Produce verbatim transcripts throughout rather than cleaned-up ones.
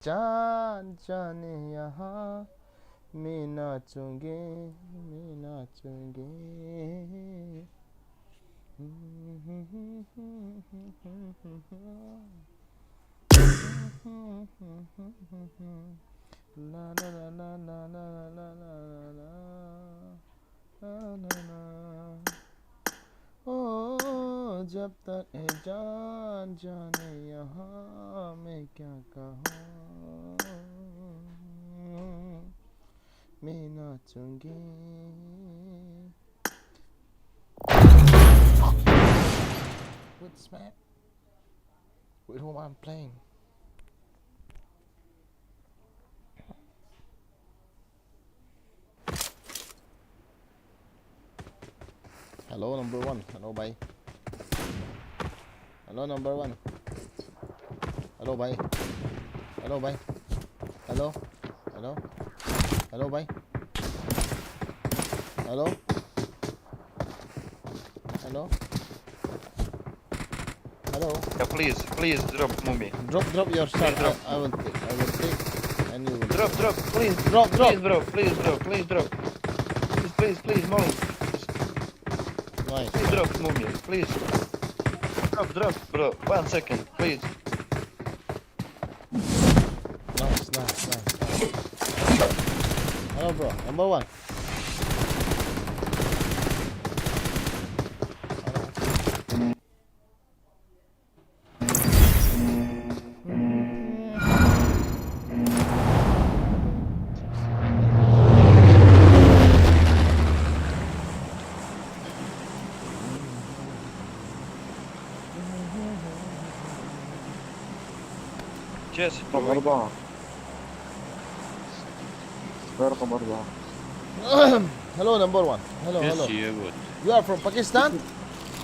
जान जाने यहाँ मैं नाचूंगी, मैं नाचूंगी। La la la la la la la la la la. ओ, जब तक है जान, जाने यहाँ मैं क्या कहूँ, मैं नाचूंगी। What's that? With whom I'm playing? Hello, number one. Hello, bhai. Hello, number one. Hello, bhai. Hello, bhai. Hello. Hello. Hello, bhai. Hello. Hello. Hello. Yeah, please, please drop, Mumi. Drop, drop your shot. Drop. I, I will take. I will take. And you will drop, drop, please. Drop, drop. Please, bro. Please, bro. Please drop. Please, please, please, Mumi. Nice. Please drop, Mumi. Please. Drop, drop, bro. One second, please. Nice, nice, nice, nice. Hello, bro. Number one. Cheers. Hello, number one. Hello, hello. You are from Pakistan?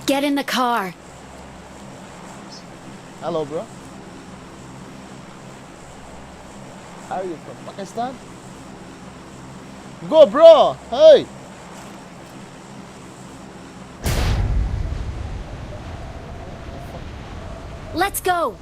Get in the car. Hello, bro. Are you from Pakistan? Go, bro. Hey. Let's go.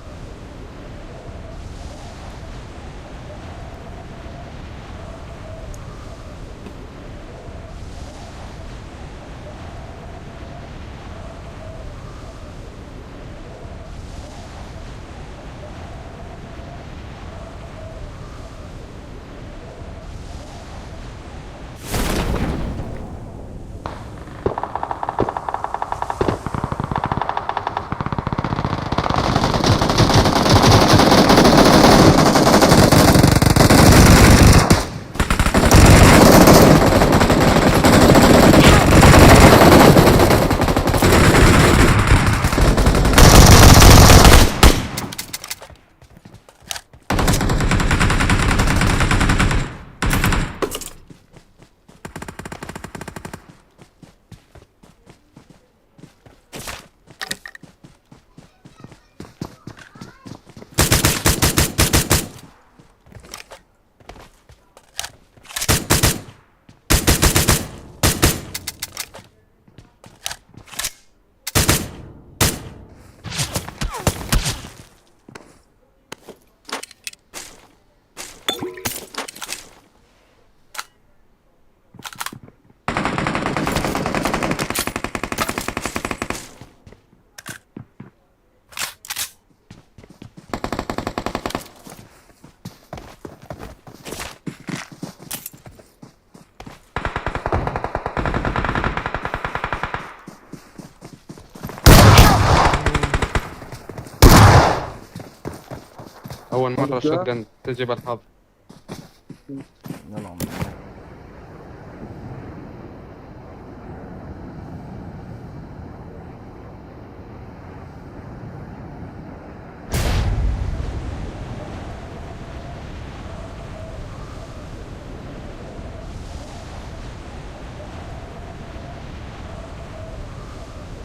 أول مرة شوتجن تجي بالحظ.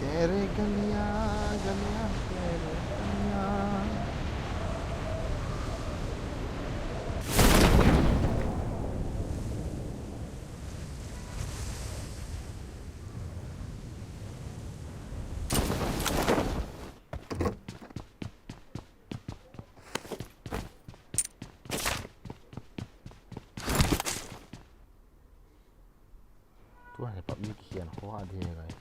तेरे गलियां, गलियां, तेरे गलियां। Ai, PUBG kikhen ho a ding ngai.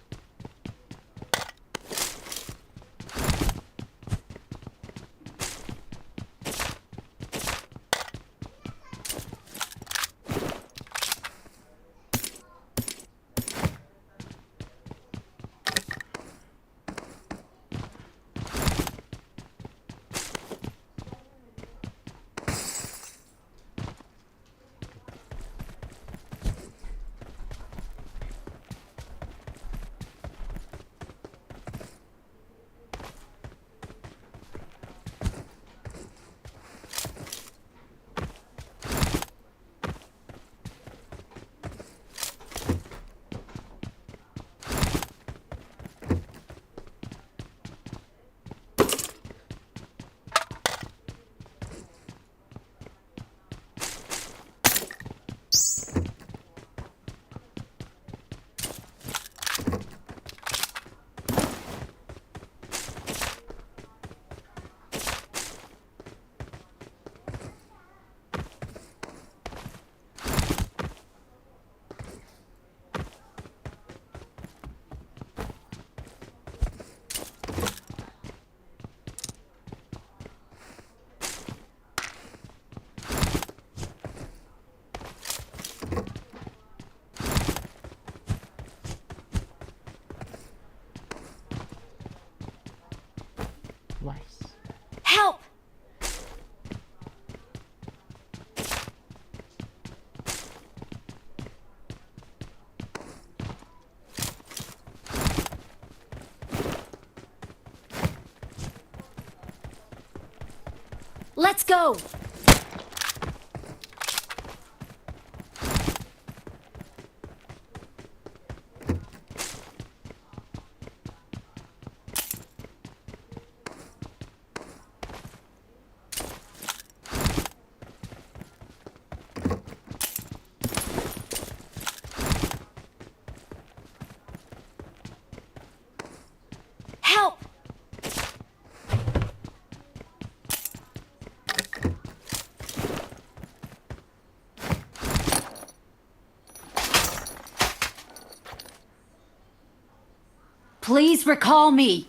Nice. Help! Let's go! Help! Please recall me.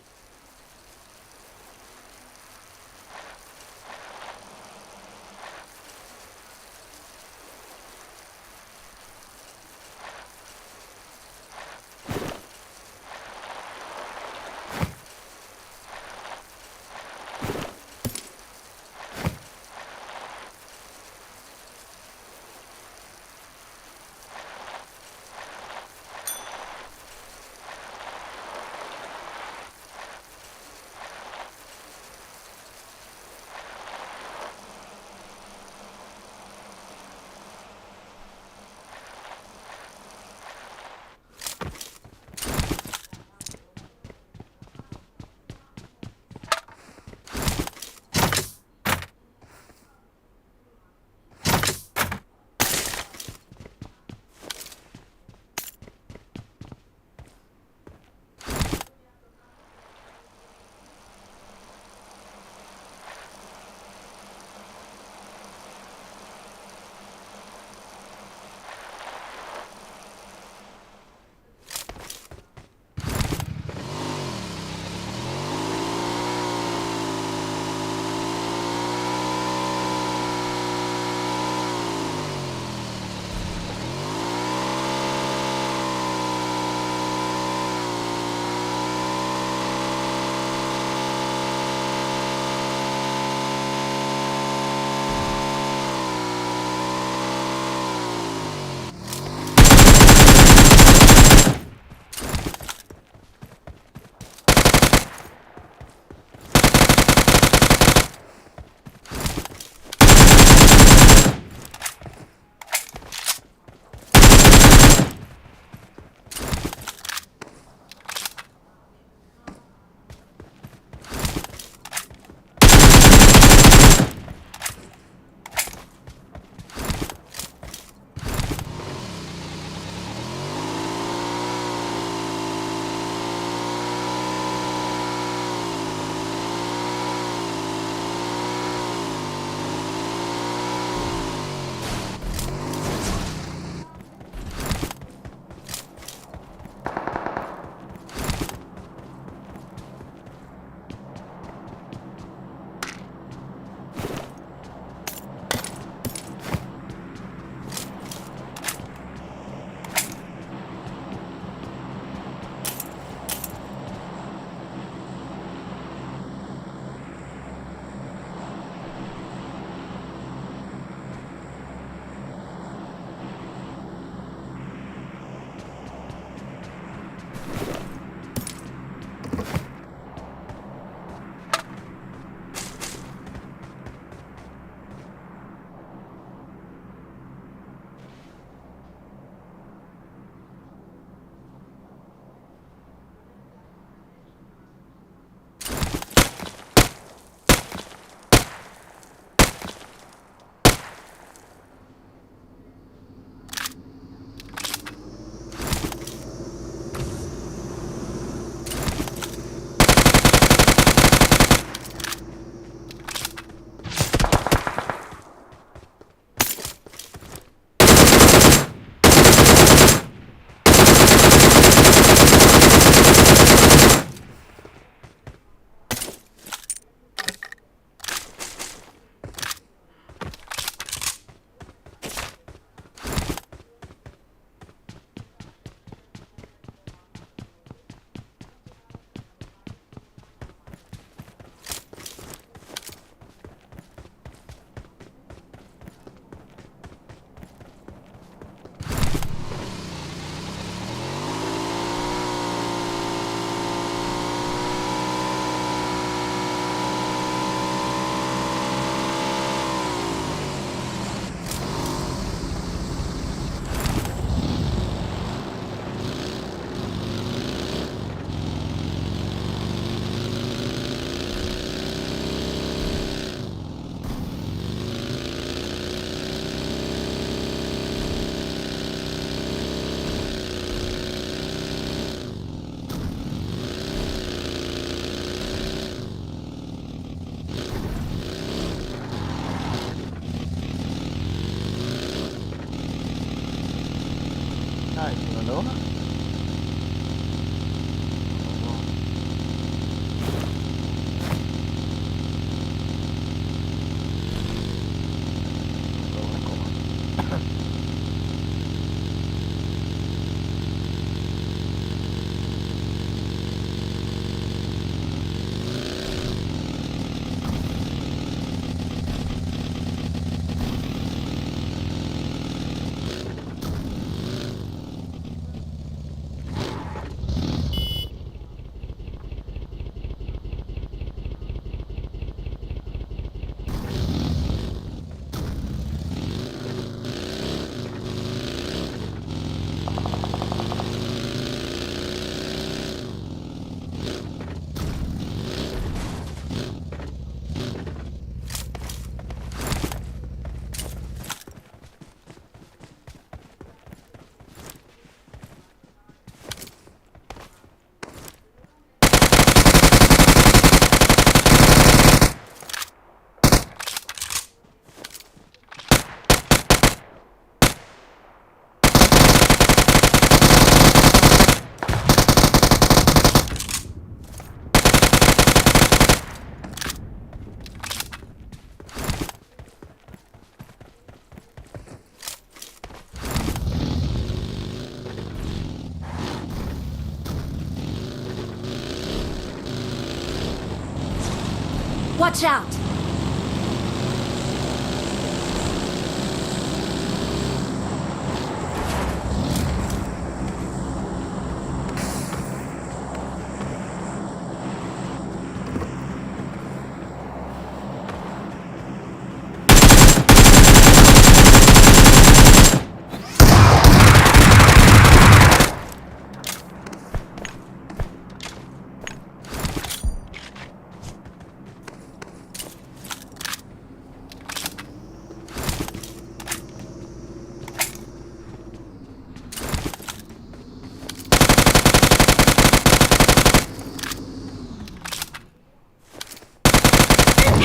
Watch out!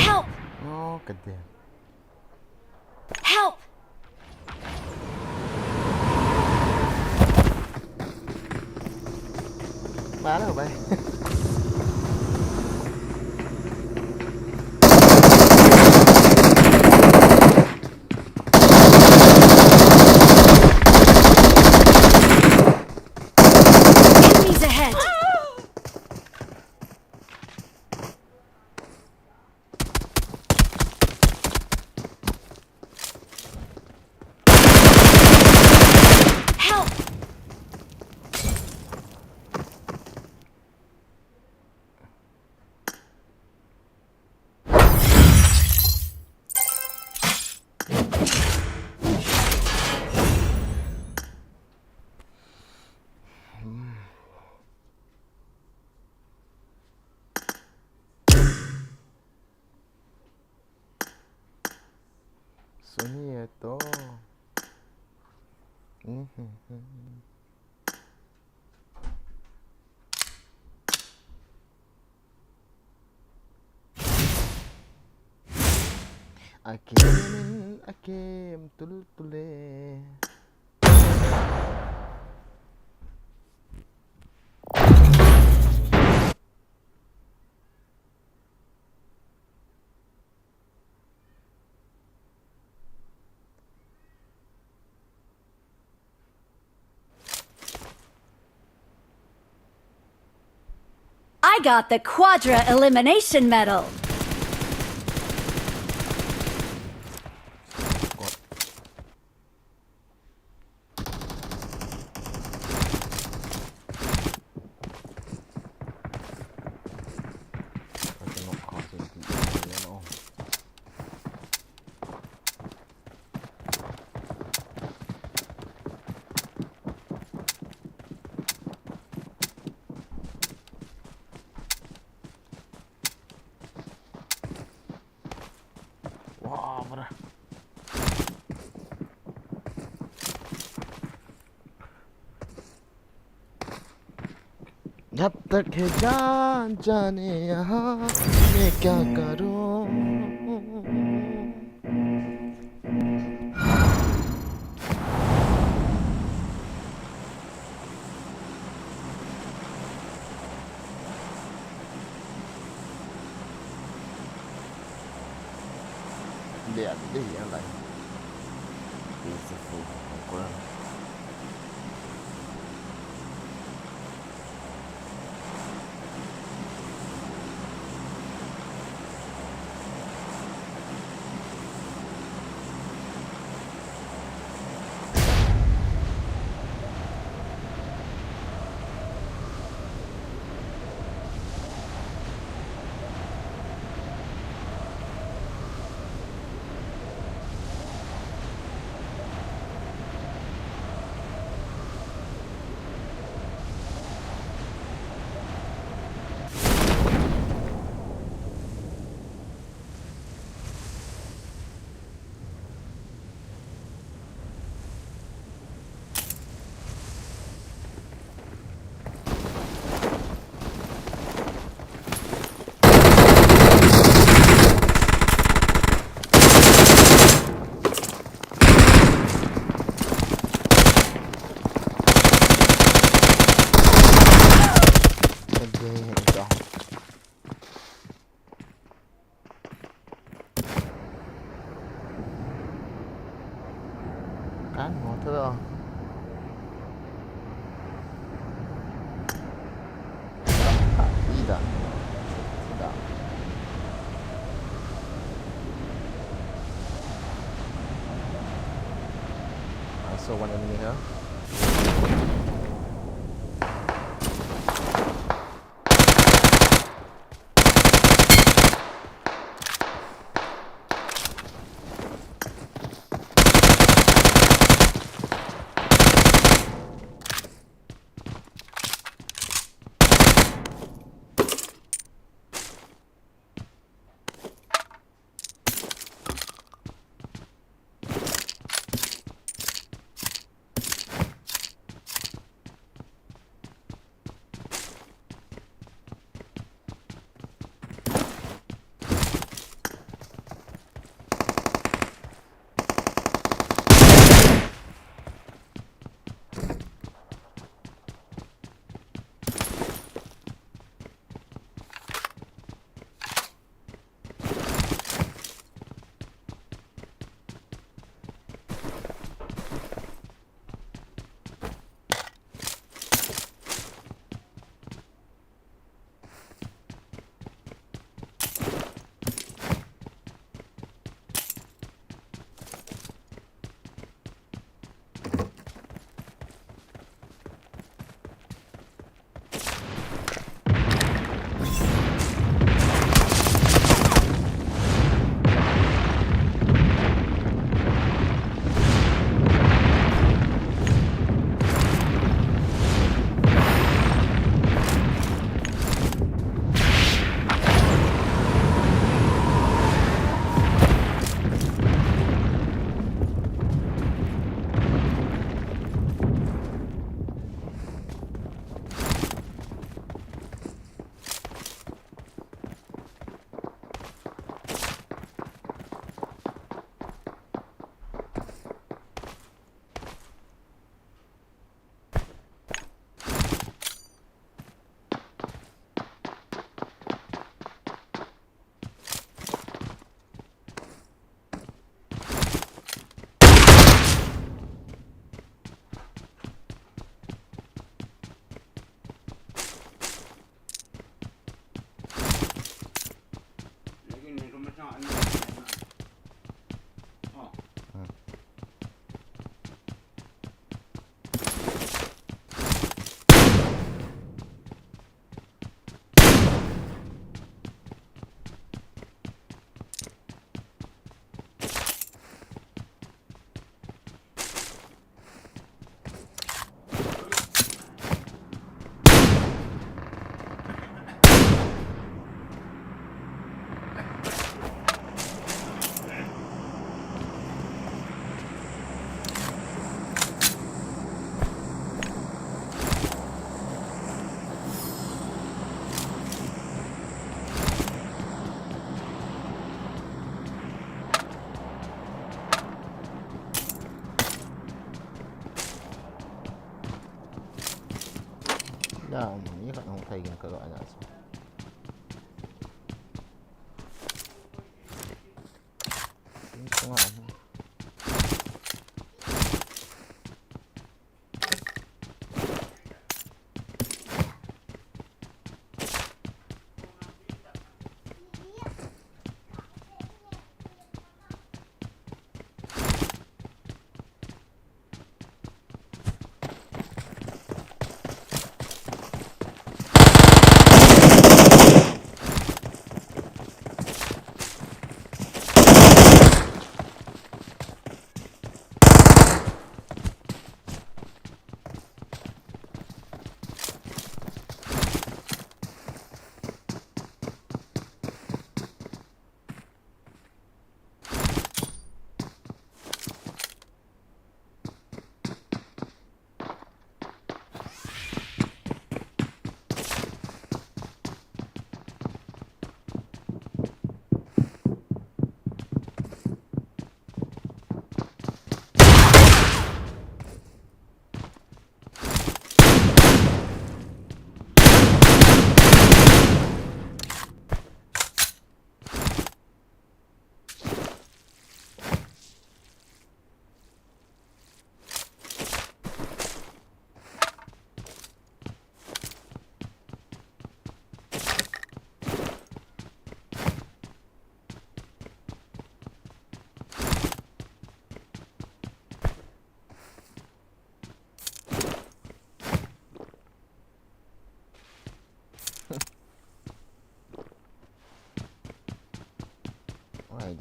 Help! Oh, ka dia. Help! Malo, bay. Enemies ahead! Help! Suni eto. Akem, akem, tul, tule. I got the Quadra Elimination Medal. Wah, bra. जब तक है जान जाने यहाँ मैं क्या करूँ? They are, they are like beautiful. Kan mo thei. Ida. Ida. I saw one enemy here. Ya, um, ni khat hung thei gin ka ga na so. Tin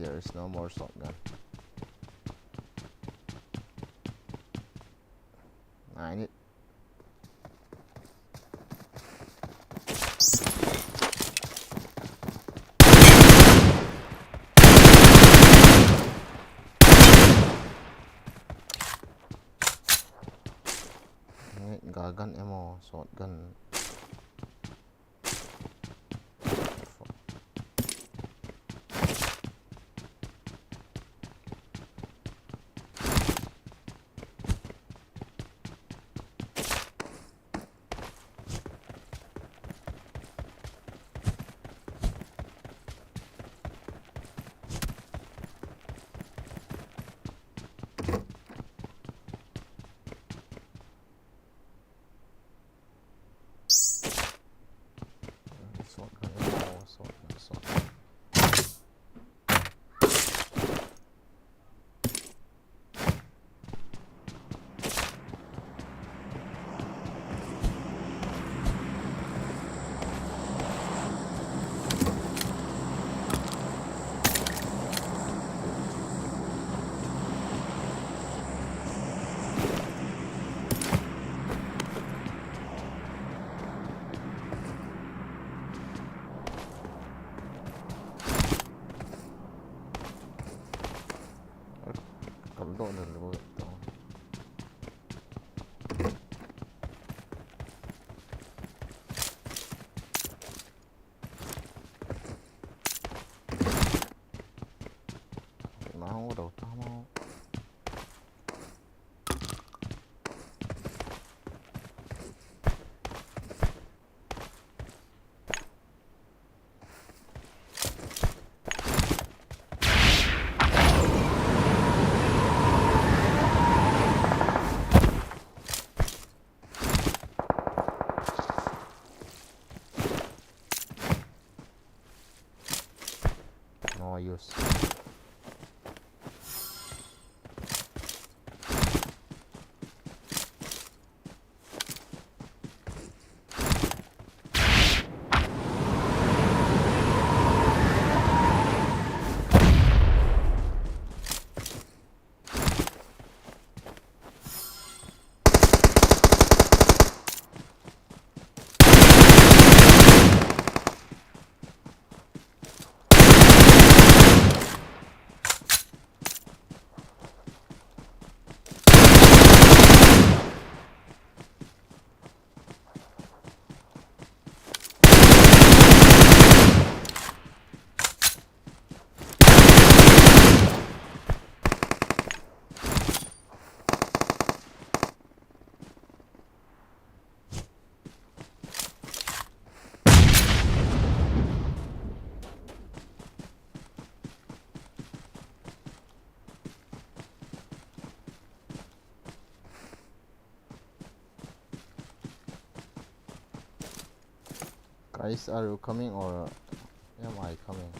There is no more shotgun. I need. Gal gun ammo, shotgun. Shotgun ammo, shotgun, shotgun. Kaldoh lel lou to. Nahung dou ta mo. No use. Guys, are you coming or am I coming?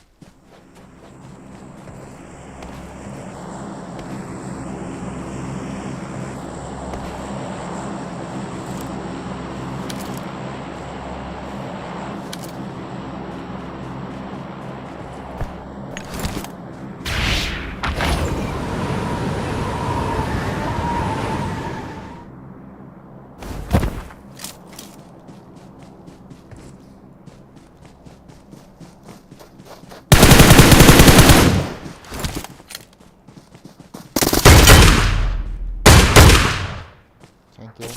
Thank you.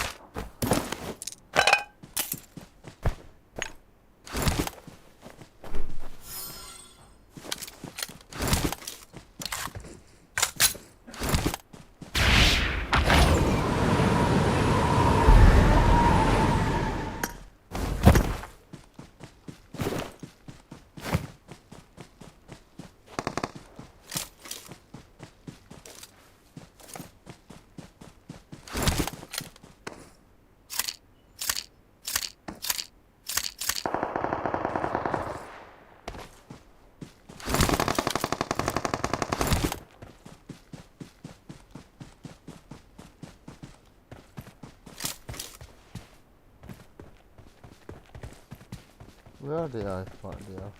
Where they are? What they are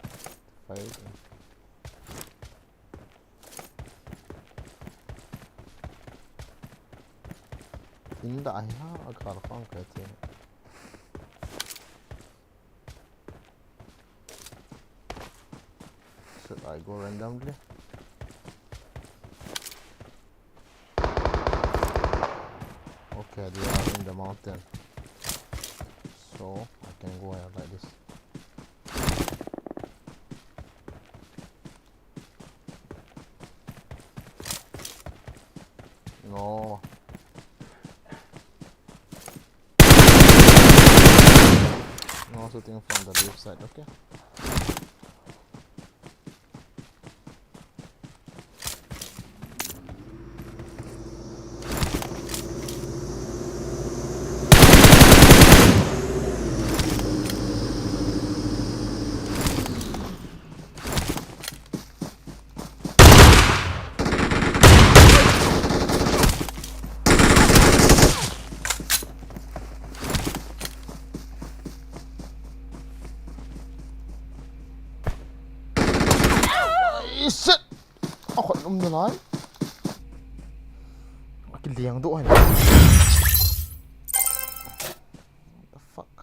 fighting? Inda ai ha, agar pang ka che. Should I go randomly? Okay, they are in the mountain. So, I can go ahead like this. No. No shooting from the left side, okay? Ai, shit! Akhut um nalai. Akiliang doh ahi. What the fuck?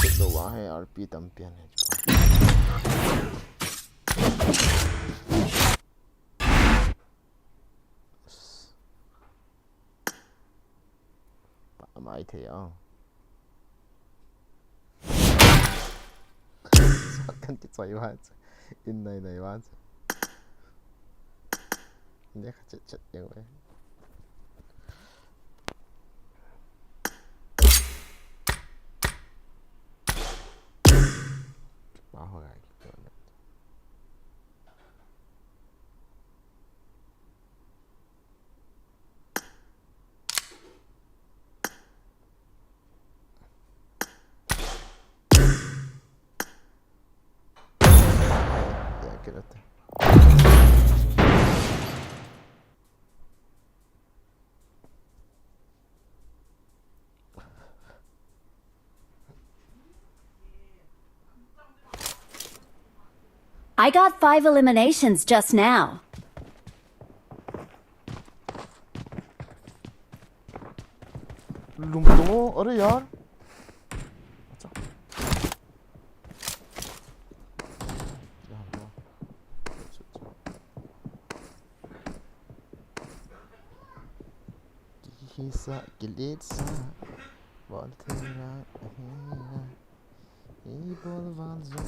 Sit lo wa hai R P tam pian hai. Pa mai thei ang. Kan kichoi wa. In nai nai wa. Nde kha chet chet ding ve. Pa ho gai. I got five eliminations just now. Lum to, अरे यार। अच्छा। यहाँ हुआ। अच्छा, अच्छा। Kihisa, kilitsa, voltera, ahina, ibol vanzo.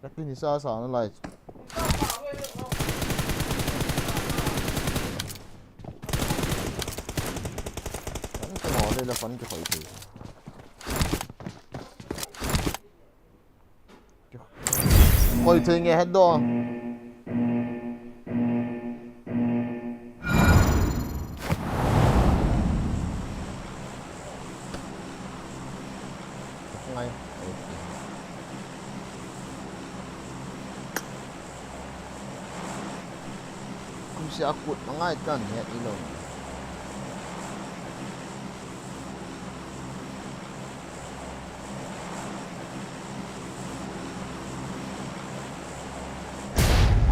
Kati ni sa sa na lai. Kan sa mo de la kan ki khoi thei. Koi thei nge het do. Ngai. Kum sia kut ngai kan het ilo.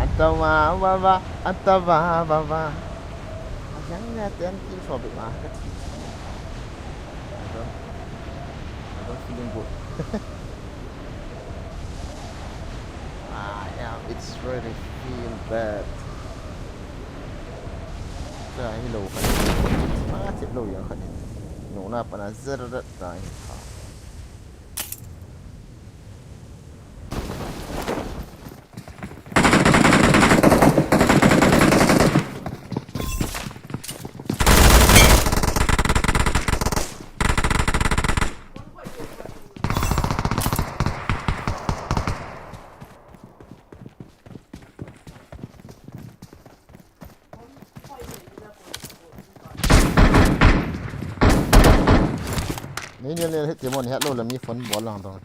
Anta va va va, anta va va va. Ayang na ten kill for bit ma ka ti. I don't, I don't feeling good. Ah, yeah, it's really feel bad. Ka hi lo khat. Ma thip lo yang khat. Nuna pana zerret ta hi. Nei ni le hit ti mon het lo le mi phone bol lang dong.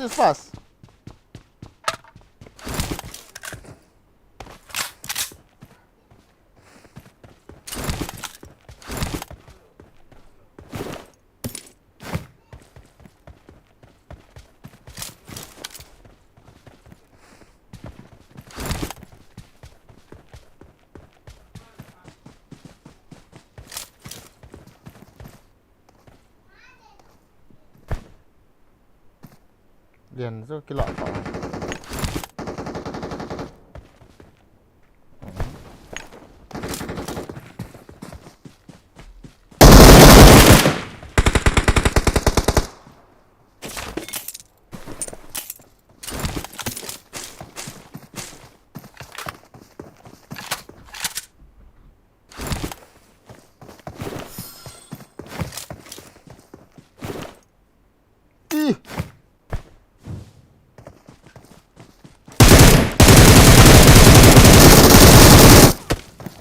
This fast. Lian chu kilah pah. Ih.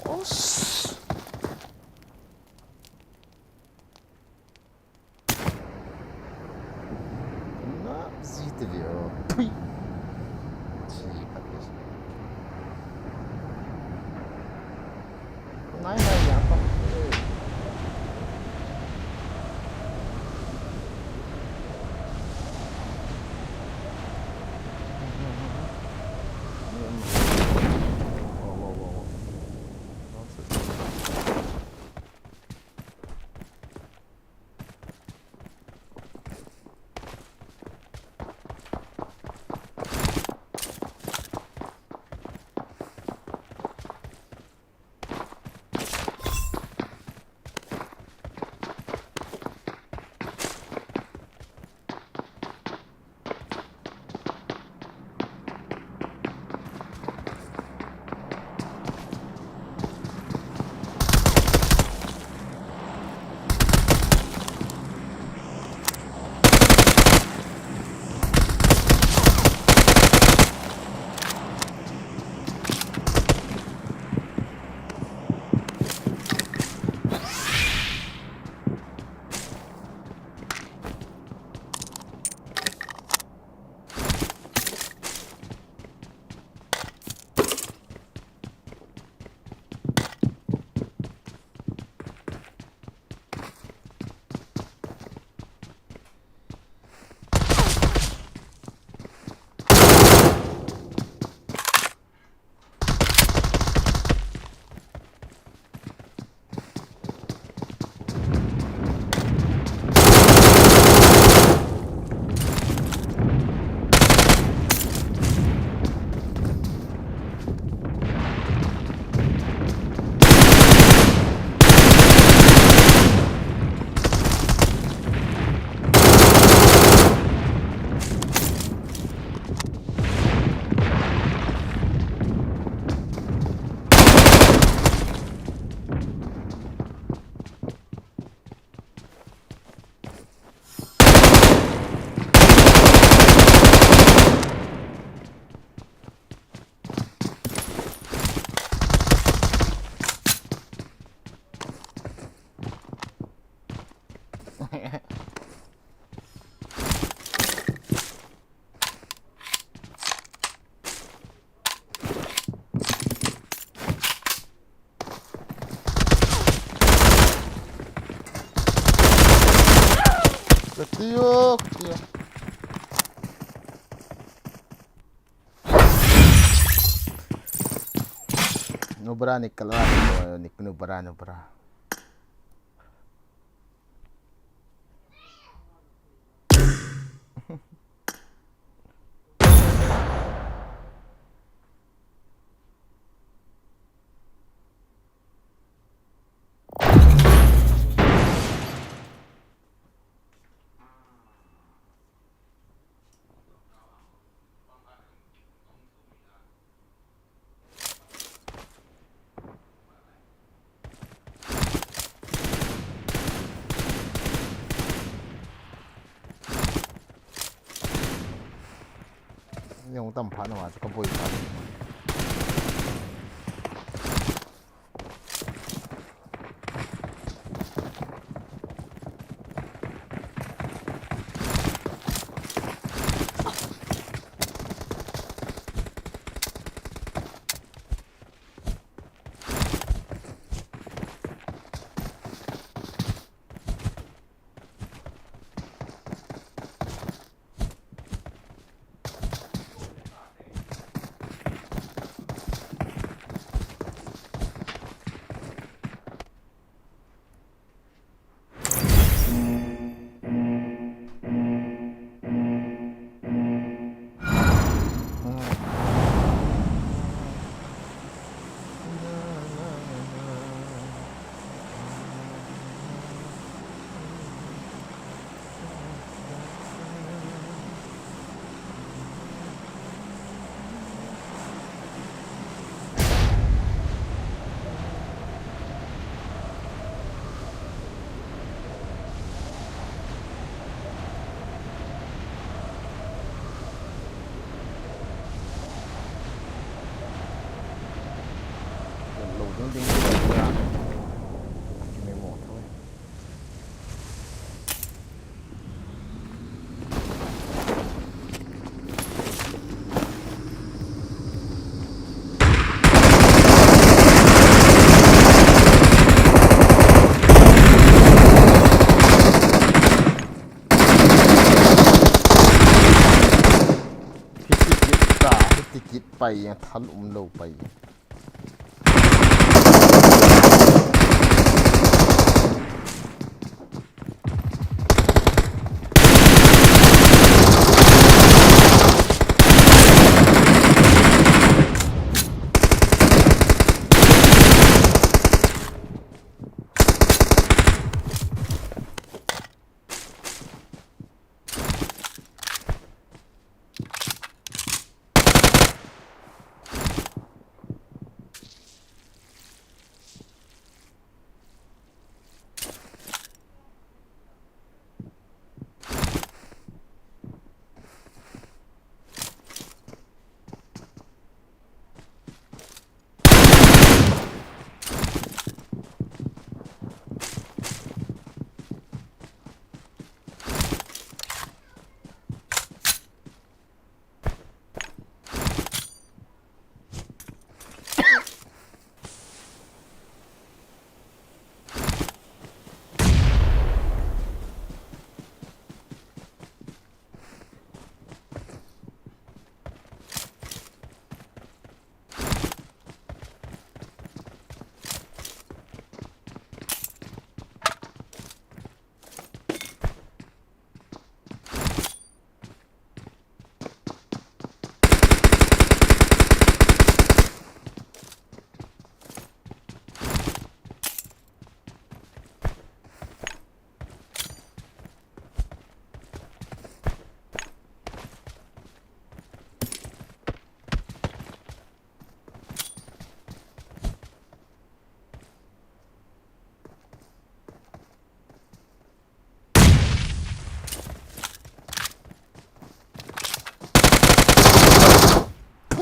Os. Na, zi te ve o. Pui. Zi khat ve. Nai, nai, ya pa. Wow, wow, wow, wow. Nonsense. Katiyo, katiyo. Nubra ni kala, ni nubra, nubra. Ni hung tam phat na ma chu ka boi phat. Tikit pai, thal um lou pai.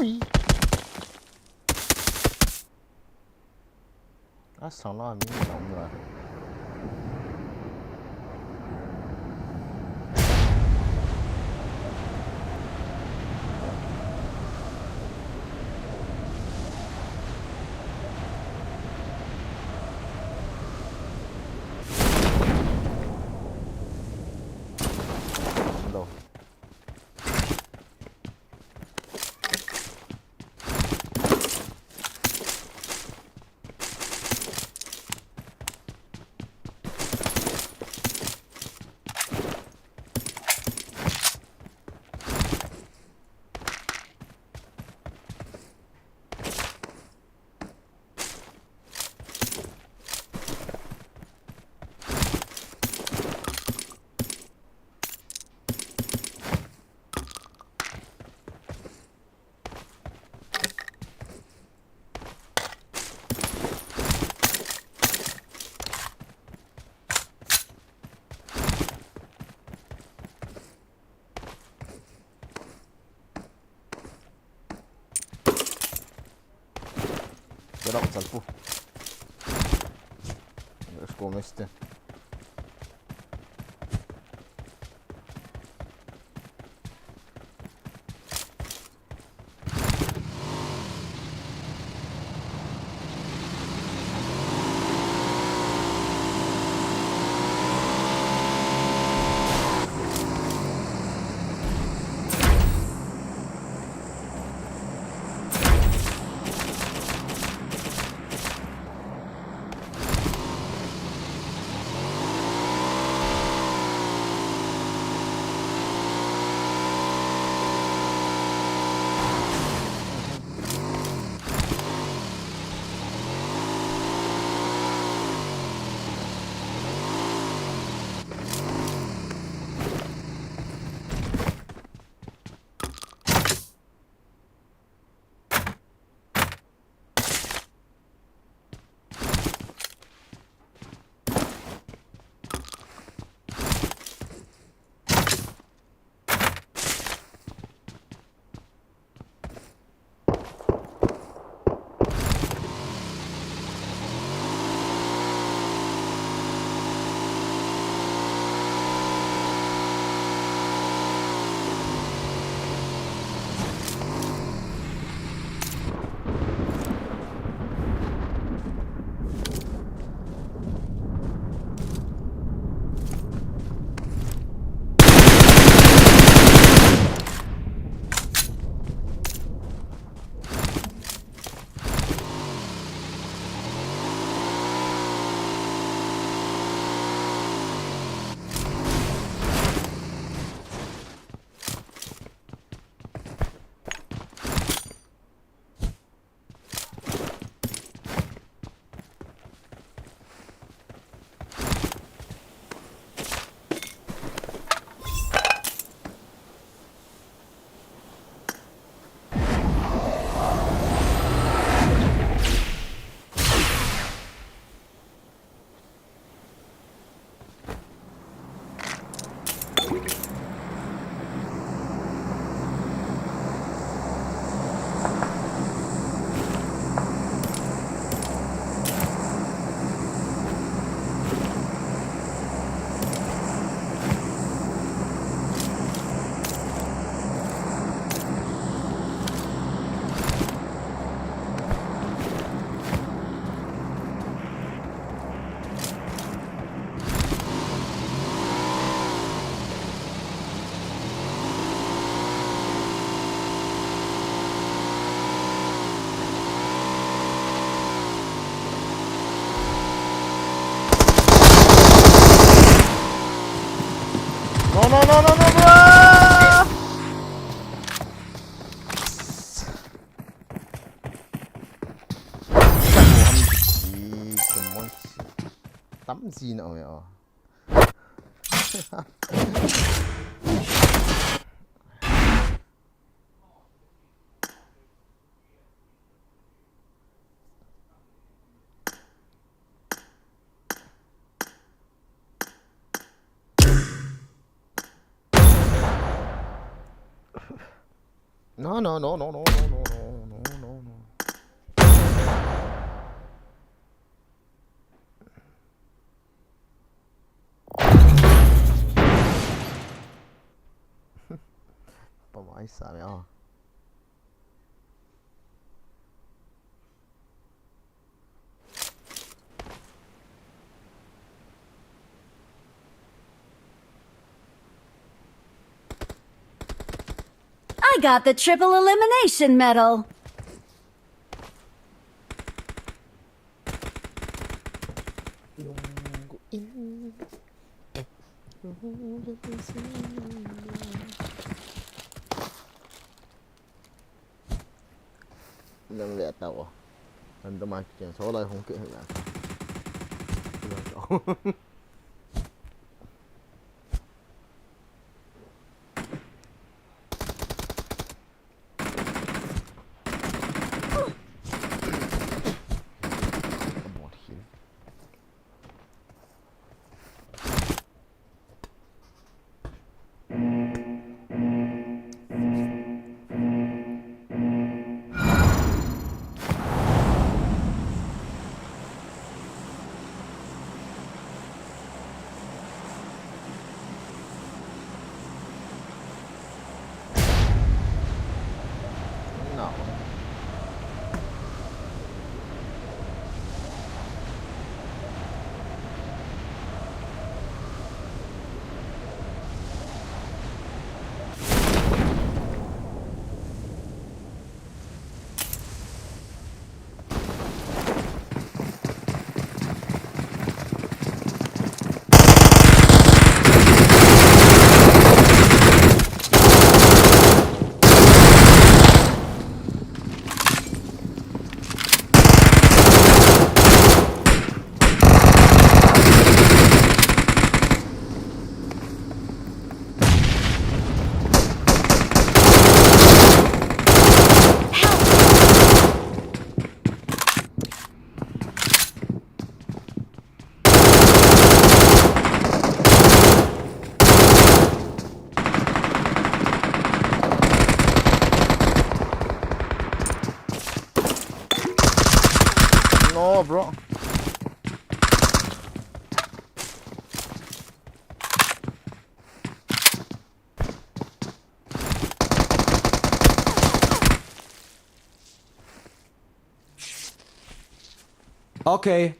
Ui. Asang la mi na um la. Lo. Get up, Salpu. Let's go, mister. No, no, no, no, no, bro! Tam zi na oi o. No, no, no, no. Pamai sa me, oh. I got the triple elimination medal. Nang le tao. Nang da ma kichen so lai hong ke ya. No, bro. Okay.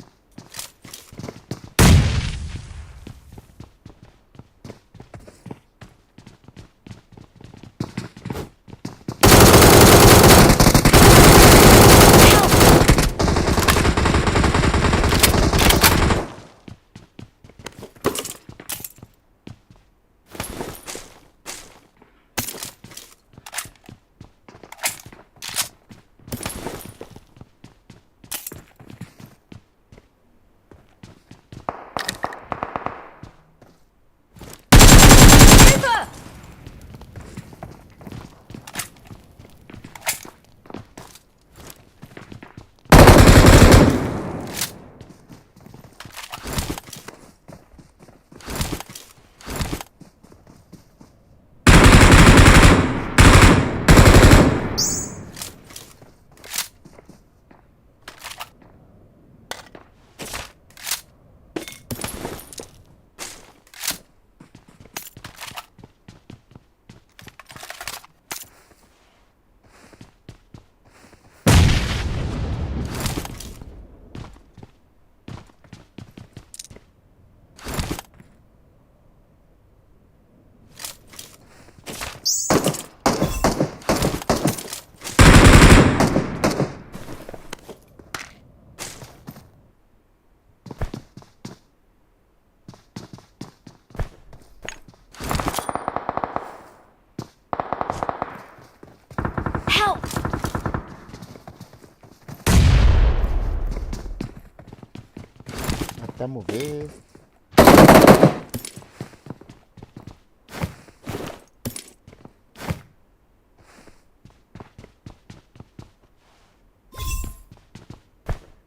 Move.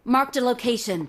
Marked a location.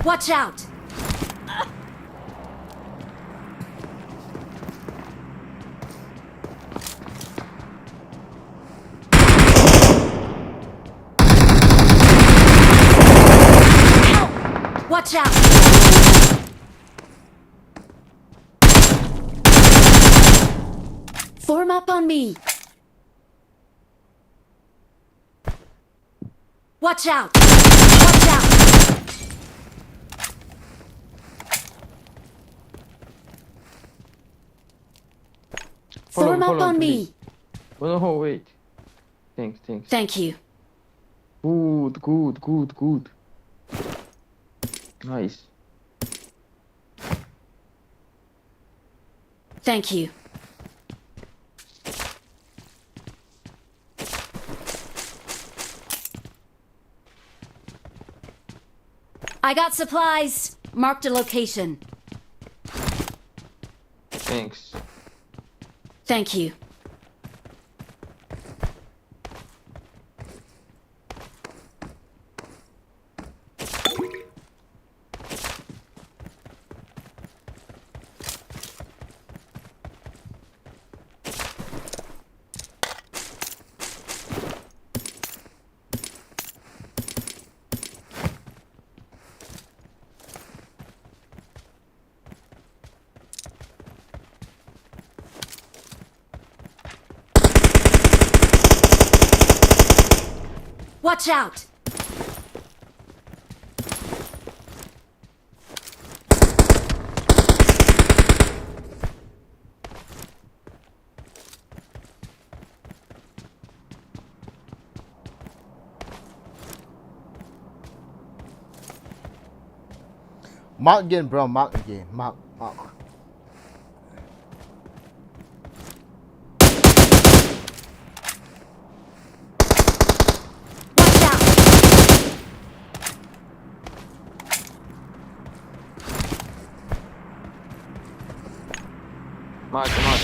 Watch out! Watch out! Form up on me. Watch out! Watch out! Follow, Form up follow, on please. Me. Oh, no, wait. Thanks, thanks. Thank you. Good, good, good, good. Nice. Thank you. I got supplies. Marked a location. Thanks. Thank you. Watch out! Mark again, bro. Mark again. Mark, mark. Watch out! Mark, mark.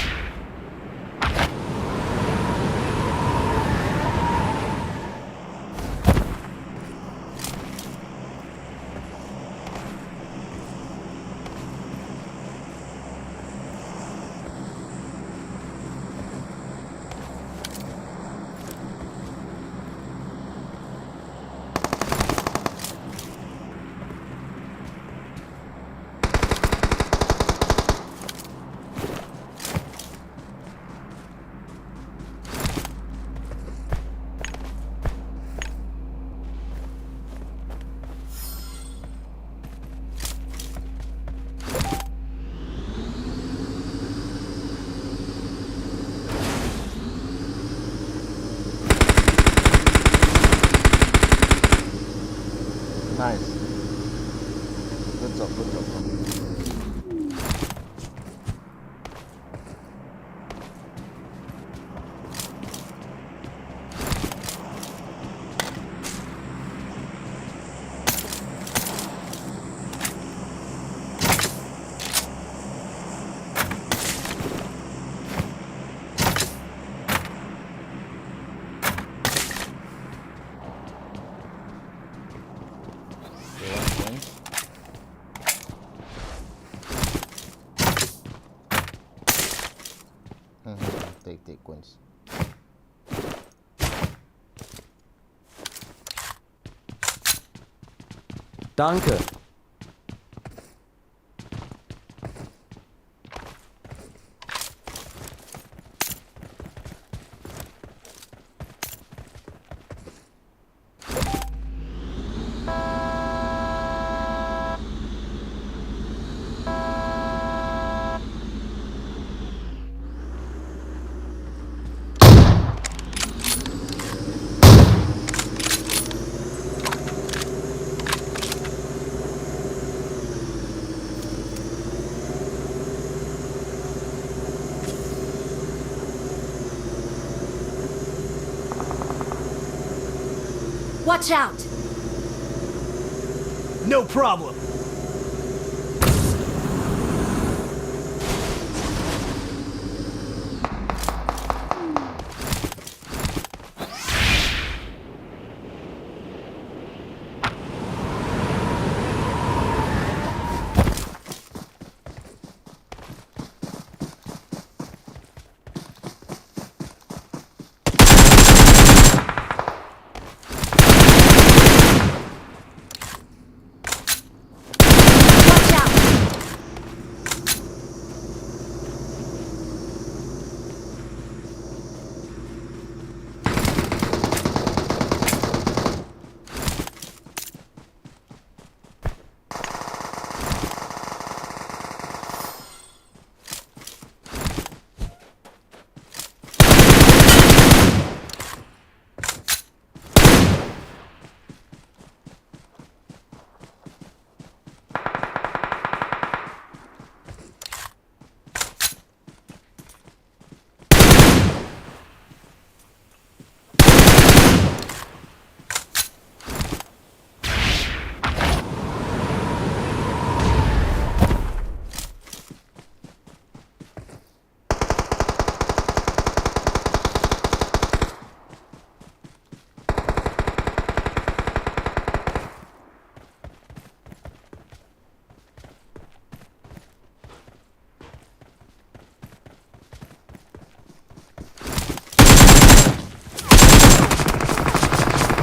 Take, take coins. Danke. Watch out! No problem. Watch out!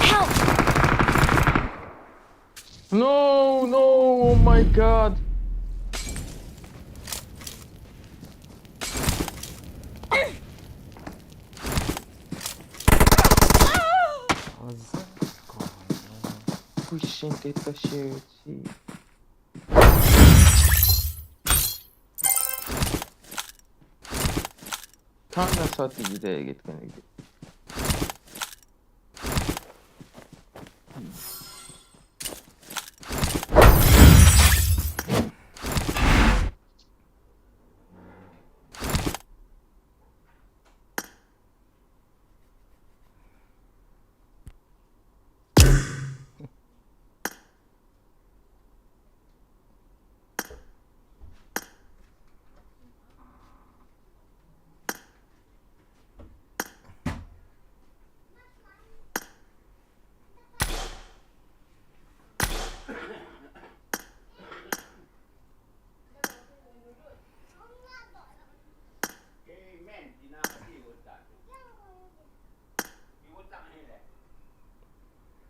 Help! No, no, oh my God. Pushing it, pushing it. Tanga sati gide git kani git.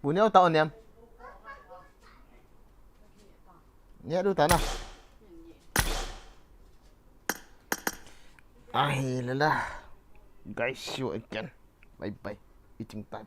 Bu neo ta on niam. Nia du ta na. Ahi lala. Guys, see you again. Bye bye. Eating time.